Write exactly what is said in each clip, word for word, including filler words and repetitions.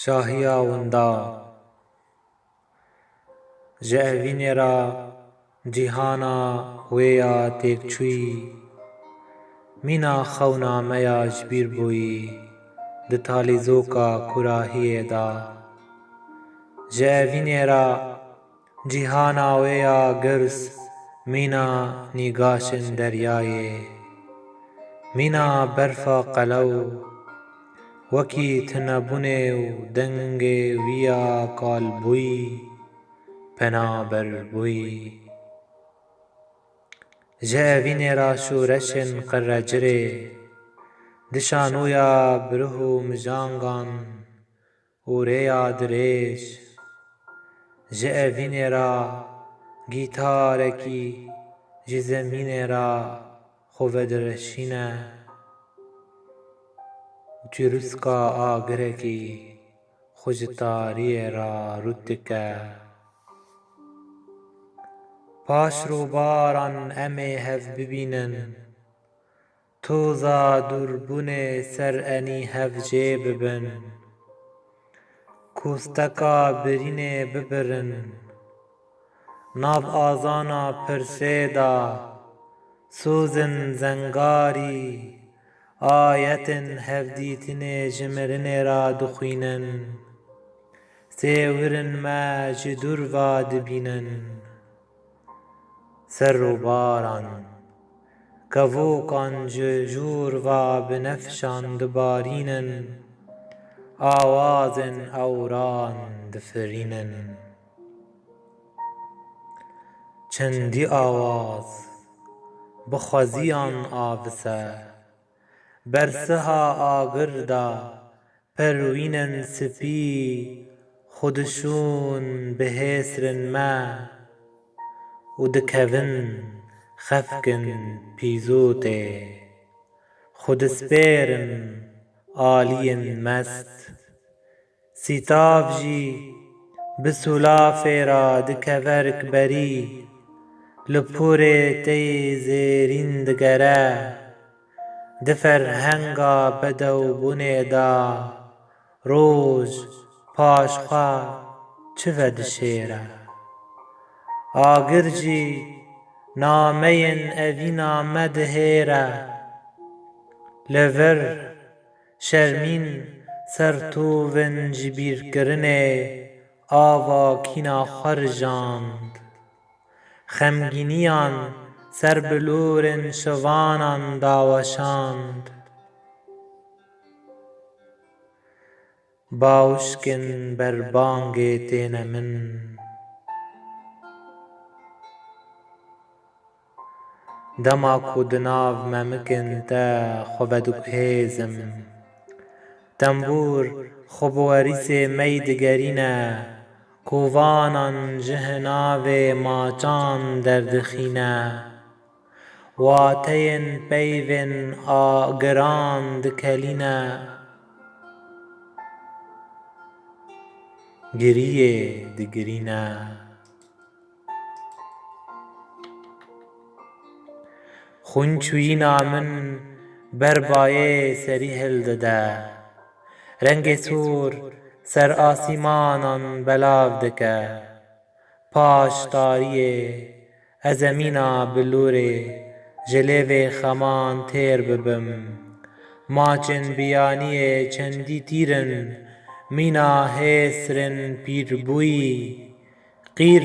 Şahiya winda. Ji evînê re cîhana wê ya têkçûyî, mîna xewna me ya ji bîr bûyî di talîzoka kûrahiyê de. Ji evînê re cîhana wê ya girs, mîna nîgaşên deryayê, mîna berfa qelew, wekî tunebûnê û dengê wî ya kalbûyî, penaberbûyî. Ji evînê re şoreşên qirrecirê, di şanoya birih û mijangan û rêya dirêj, ji evînê re gîtarekî ji zemînê re xwe vedireşîne û çirûska agirekî xwe ji tariyê re rût dike. Paş rûbaran em ê hev bibînin. Toza dûrbûnê ser enî hev jê bibin. Kosteka birînê bibirin. Nav azana pirsê de sozin zengarî, ayetên hevdîtinê ji mirinê re dixwînin. Sêwirin me ji dûr ve dibînin. Ser rûbaran, kevokan ji jûr ve binefşan dibarînin, awazên ewran difirînin. Çendî awaz bi xweziyan avise, bersiha agir de perwînên spî xwe dişûn bi hêsrên me û dikevin xefkin pîzotê, xwe dispêrin aliyên mest. Sîtav jî bi sûlafê re dikeve rikberî, li porê teyê zêrîn digere. Di ferhenga bedewbûnê de roj paş xwe çi vedişêre. Agir jî nameyên evîna me dihêre. Li vir şermîn ser tovên ji bîrkirinê ava kîna xwe rijand. Xemgîniyan ser bilorên şivanan daweşand. Bawşkên berbangê têne min. Dema ku di nav memikin te xwe vediguhêzim, tembûr xwe bi werîsê mey digerîne, kovanan ji hinavê maçan derdixîne, wateyên peyvên agiran dikelîne, giriyê digirîne. Xwînçûyîna min berbayê serî hildide. Rengê sor ser asîmanan belav dike. Paş tariyê ez ê mîna bilorê ji lêvê xeman têr bibim. Maçên biyaniyê çendî tîr in, mîna hêsrên pîrbûyî. Qîr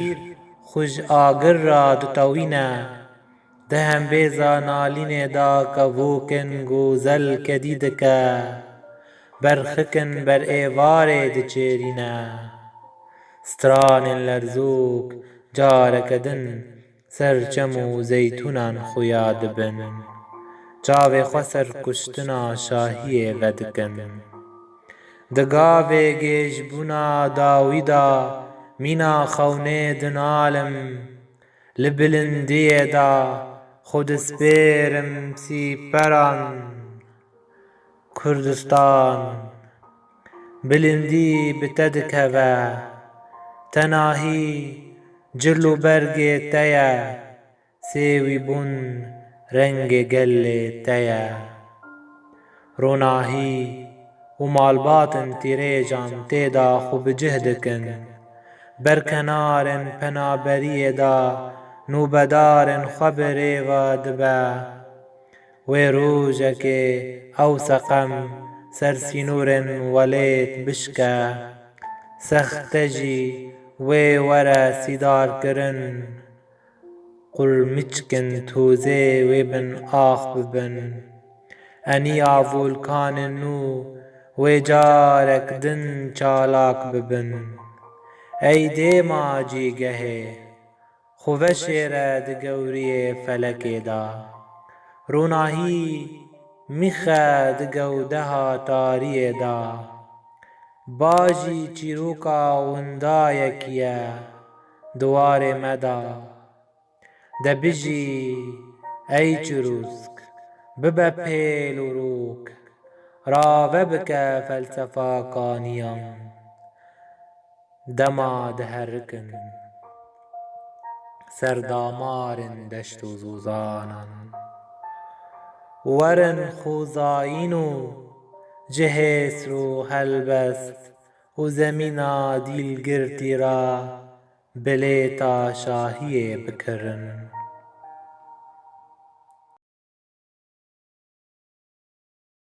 xwe ji agir re ditewîne, di hembêza nalînê de kevokên gozel kedî dike, berxikin ber êvarê diçêrîne. Stranên lerzok careke din ser çem û zeytûnan xuya dibin. Çavê xwe ser kuştina şahiyê vedikin. Di gavê gêjbûna dawî de mîna xewnê dinalim. Li bilindiyê de xwe dispêrim sîperan. Kurdistan, bilindî bi te dikeve. Tenahî cil û bergê te ye. Sêwîbûn rengê gelê te ye. Ronahî û malbatên tîrêjan tê de xwe bi cih dikin. Ber kenarên penaberiyê de nûbedarên xwe bi rê ve dibe. Wê rojekê ew seqem ser sînorên welêt bişke, sexte jî wê were sîdarkirin. Qurmiçkên tozê wê bin ax bibin. Eniya volkanên nû wê carek din çalak bibin. Ey dêma cîgehê, xwe veşêre di gewriyê felekê de. Ronahî mîxe di gewdeha tariyê de. Bajî çîroka windayekî ye di warê me de. De bijî, ey çirûsk, bibe pêl û rûk, rave bike felsefa kaniyan. Dema diherikin ser damarên deşt û zozanan, werin xwezayîn û ji hêsr û helbest û zemîna dîlgirtî re bilêta şahiyê bikirin.